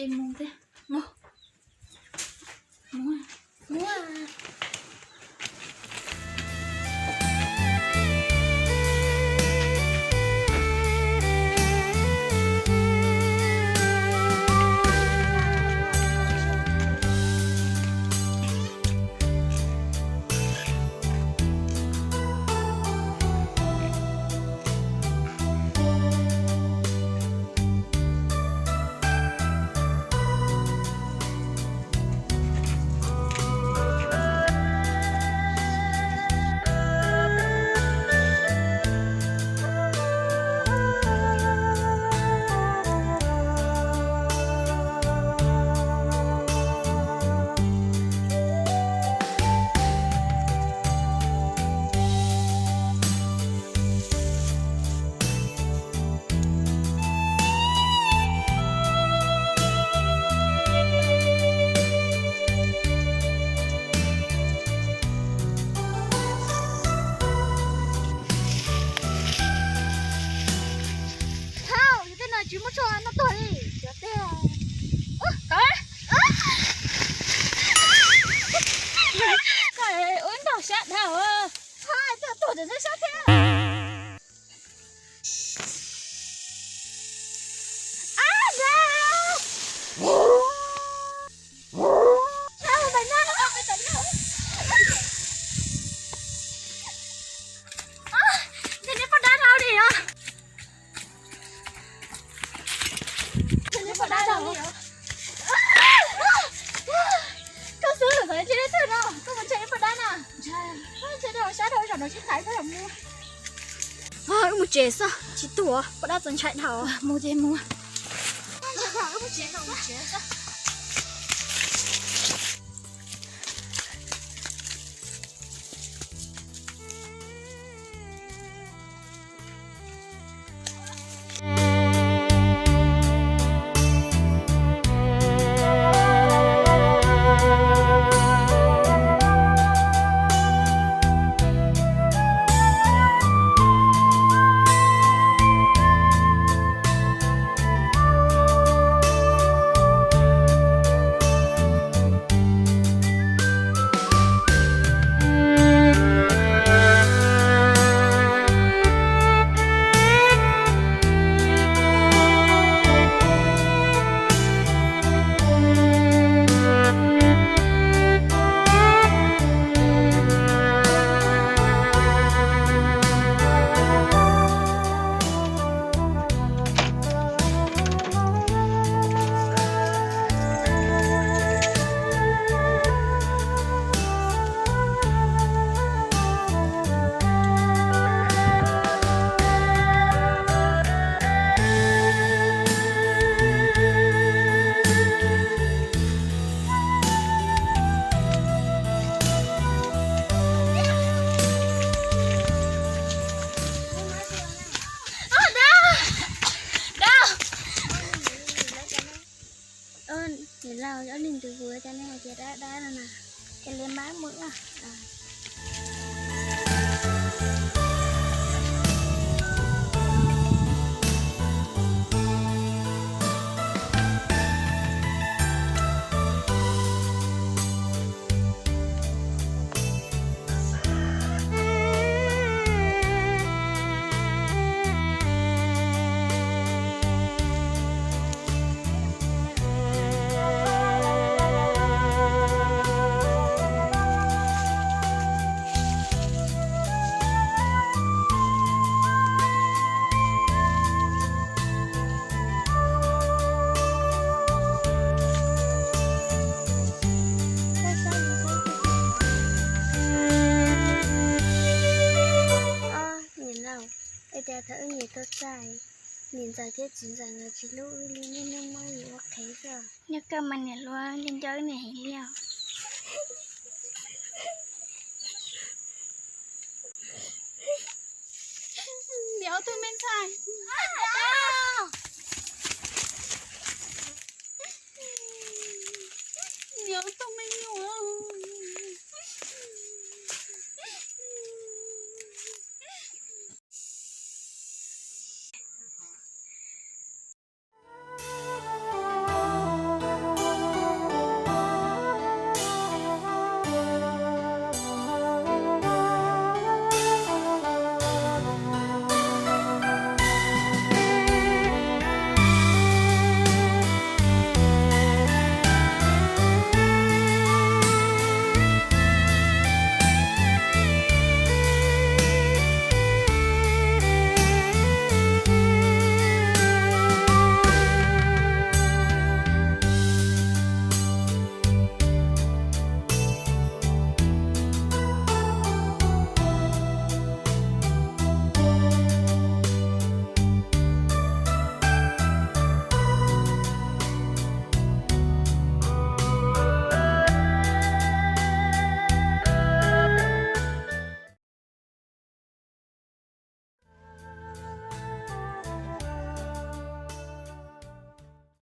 Mus thiab, mus, mus, mus. Thauj, yus tej no tsis muaj tshuaj noj tuag li, cov tej. Ua ntaug sab dhau. Tuag tuag tseem sab thiab. Ntshe neb poj dab dhau li os. Ntshe neb poj dab dhau li os. Koj xub lwm xov ntshe neb twg no, koj mus ntshe neb poj dab na. Ntshe dhau sab dhau zaum no tsis thaiv koj zaum mus. Wb mus tsev xwb, tsis tuag, poj dab txaus ntshai dhau. Mus ces mus. Wb mus tsev, mus tsev xwb. Niam laus, ob leeg tus vwv cov nej hais tias dab dab no na, ces li mab mus ua. Niam laus, es cas thaum wb nyias tuag txaij, niam ntxawm thiab txiv ntxawm nkawd tsis hlub wb li, niaj hnub muab yus ua qhev xwb. Nyob kawg mas niam hluas, nco nco wb niam heev li os. Niam ob tug me ntxhais. Niam ob tug me nyuam.